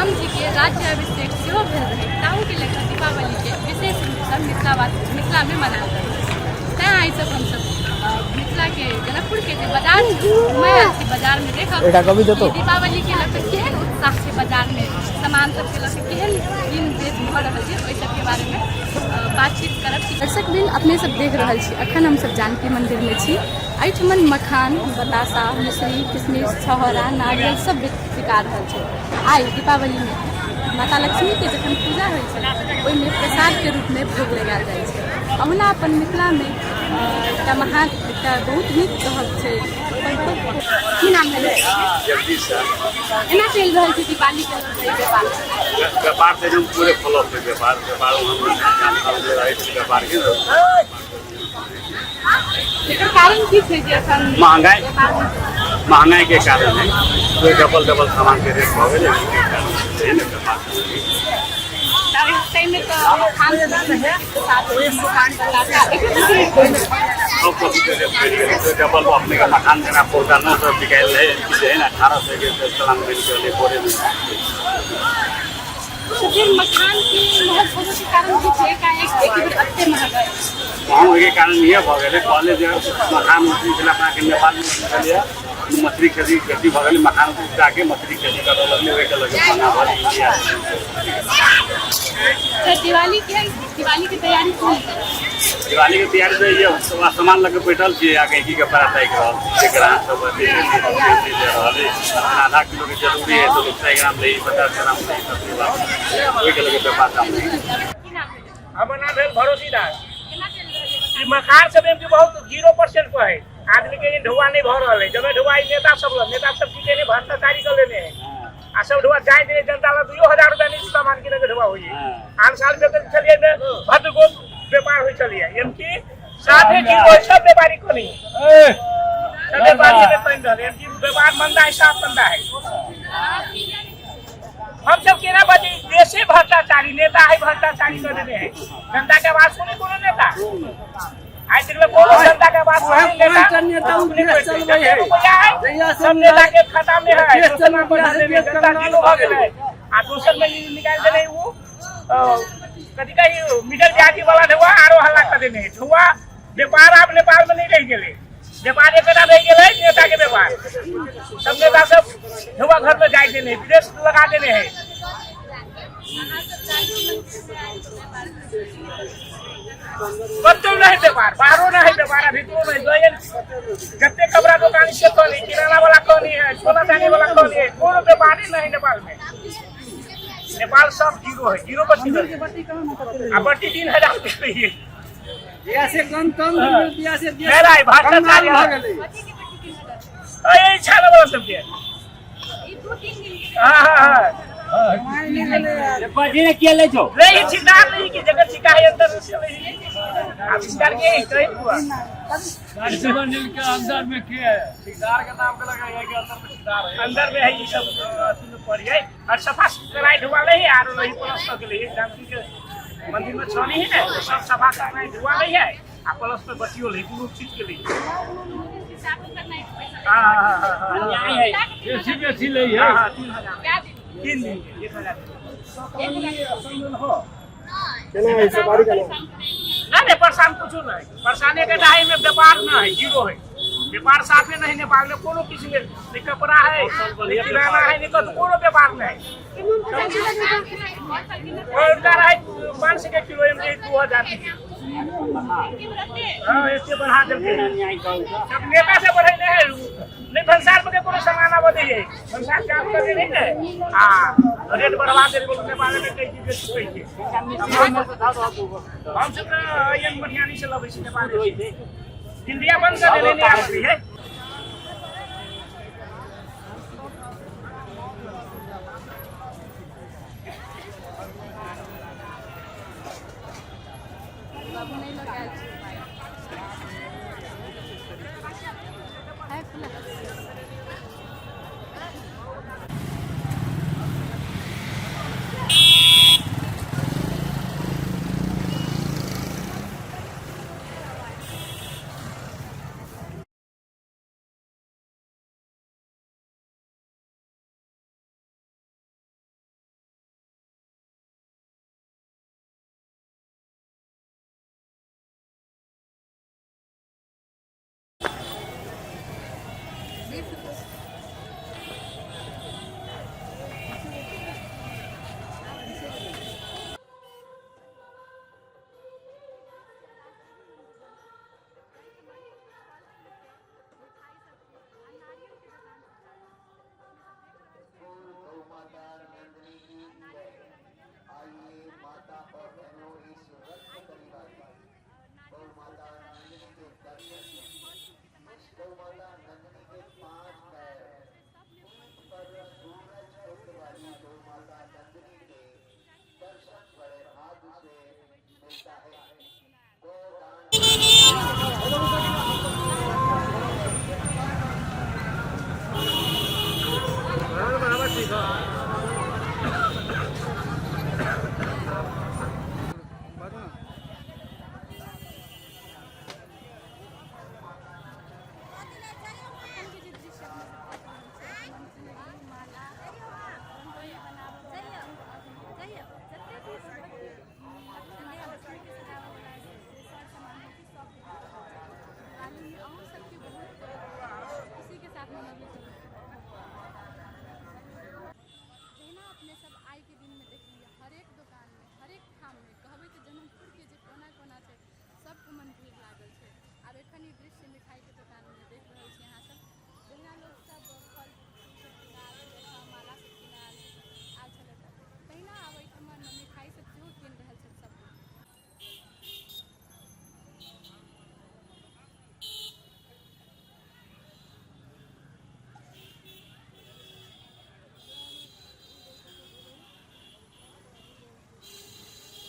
रामजीके राज्याभिषेक सेहो भेल रहै, ताहूके लऽ कऽ दीपावलीके विशेष रूपसँ मिथिलावासी मिथिलामे मनायल जाइ छै। तैँ आइ सब हमसब मिथिलाके जनकपुरके जे बाजार छै घुमै आयल छी, बाजारमे देखब कि दीपावलीके लऽ कऽ केहन उत्साह छै, बाजारमे सामान सबके लऽ कऽ केहन कीन बेच भऽ रहल छै, ओहि सबके बारेमे बातचीत करब। दर्शक बिन अपने सब देख रहल छी, अखन हमसब जानकी मन्दिरमे छी। एहिठमन मखान, बतासा, मिश्री, किशमिश, छहोरा, नारियल सब बिका रहल छै। आइ दीपावलीमे माता लक्ष्मीके जखन पूजा होइ छै ओहिमे प्रसादके रूपमे भोग लगायल जाइ छै। ओहुना अपन मिथिलामे एकटा महान एकटा बहुत नीक कहब छै। की नाम भेलै? जगदीश सर। एना चलि रहल छै दीपावलीके व्यापार? व्यापार तऽ एकदम पूरे फ्लॉप है। व्यापार व्यापार रहै छै व्यापारके। एकर कारण की छै जे एखन महंगाई, महंगाई के कारण है। कोई डबल डबल सामान के रेट भऽ गेलै, ओहिके कारण छै ने व्यापार। ताहिमे तऽ मखान सब कथी के रेट बढ़ि गेलै, कोई डबल। अपने के मखान जेना पुरका 900 बिकायल रहै कि जे है ने 1800 के चलान बनि गेलै बोरे में। तऽ फिर मखान के महग होबे के कारण की छै? काहे एक बेर एते महग है? महग होइके कारण इएह भऽ गेलै, पहले जे मखान उपजै छलै अपना के नेपालमे छलैए, मछली खेती खेती भऽ गेलै, मखान उपजाके मछली खेती करऽ लगलै, ओहिके लऽ कऽ महँगा भऽ गेलै इंडिया। तऽ दिवाली के दिवाली के तैयारी कोन? दिवाली के तैयारी तऽ ये सामान लऽ के बैठल छियै आ गैहकी के बड़ा ताकि रहल छी जे ग्राहक सब अथी ले रहल है। आधा किलो के जरूरी है तो लोग 100 ग्राम ले, 50 ग्राम ले, सब बात ओहिके लऽ के व्यापार काम नहीं। की नाम भेलै? हमर नाम भेल भरोसी दास। केना चलि रहल है? ई मखान सब एमकी बहुत 0% पर है। आदमी के ढुआ नहीं भर रहा है। जब ढुआ ई नेता सब लग नेता सब की केने भ्रष्टाचारी कर लेने है आ सब ढुआ जाय दे जनता ला 2000 रुपया नहीं सामान किने के ढुआ होई। आन साल बेचल छलिए में भद्र गो व्यापार होई छलिए, एमकी साफे जीरो है। सब व्यापारी को नहीं, सब व्यापारी में पानि रहल। एमकी व्यापार मंदा है, साफ मंदा है। हम सब केना बचे? देशे भ्रष्टाचारी नेता है, भ्रष्टाचारी कर देने है। जनता के आवाज सुने कोनो नेता आइ तक कोनो जनता के आवाज सुने नेता नेता कुछ नहीं देश करते। चलबै है। जते रुपया है जहिया से सब नेता के खाता में है। देश दोसर में चलबै बढ़ा है, देने देश जनता कंगाल जीरो भऽ भऽ गेलै आ दोसर में ई निकालि देने उ कथी कही मिडल जाति वाला ढुआ आरो हल्ला कर देने ढुआ। व्यापार आब नेपाल में नहीं रहि गेलै। व्यापार एकटा रहि गेलै नेता के व्यापार। सब नेता सब ढुआ घर में जाइ देने, विदेश लगा देने है। कतौ नहीं व्यापार, बाहरो नहीं व्यापार आ भीतरो नहीं। गयल जते कपड़ा दुकान से कनी, किराना वाला कनी है, सोना चांदी वाला कनी है, कोनो व्यापारी नहीं नेपाल में। नेपाल सब जीरो है, जीरो पर सीधे आ बट्टी 3000 रुपया है। जहिया से गणतंत्र जहिया से देश नहीं रहा भ्रष्टाचारी कंगाल भऽ है। गेलै। अरे छाला वाला सबके। ई 2-3 दिन के? हाँ हाँ हाँ। कमाइ नहि गेलै यार। नहीं, ये ठिकान नहीं कि जगह ठिका है अंदर से नहीं आविष्कार के कहीं हुआ। अंदर में के है? अंदर में है ये सब अथी में पड़ी है और सफा कराई धुआ नहीं है आरो नहीं प्लस तक नहीं है। जानकी के मंदिर में छानी है ना, सब सफा कराई धुआ नहीं है आ प्लस में बचियो नहीं कोनो चीज के लिए। हाँ हाँ हाँ हाँ हाँ। बेसी बेसी लै है। हाँ हाँ, 3000। क्या दिन? 3 दिन के 1000। नहीं नहीं, परेशान कुछ नहीं। परेशानी के टाइम में व्यापार न है, जीरो है व्यापार, साफे नहीं नेपाल में कोनो किसी में नहीं। कपड़ा है नहीं, किराना है नहीं, कतो कोनो व्यापार नहीं। और उनका रहा 500 के किलो एम 2000। हाँ, ऐसे बढ़ा देते सब नेता से बढ़े नहीं है नहीं। भंसार में कोनो सामान आबे है, भंसार काम करे नहीं ने आ रेट बढ़वा दे। बोलो नेपाल में कई चीज बेचै छै। हम सब तऽ एहन बढ़िया से लबै छी नेपाल में। इंडिया बंद कर देने नहीं आबै है। बाबू नहि लऽ आयल छै। है खुला। बेफिक्र।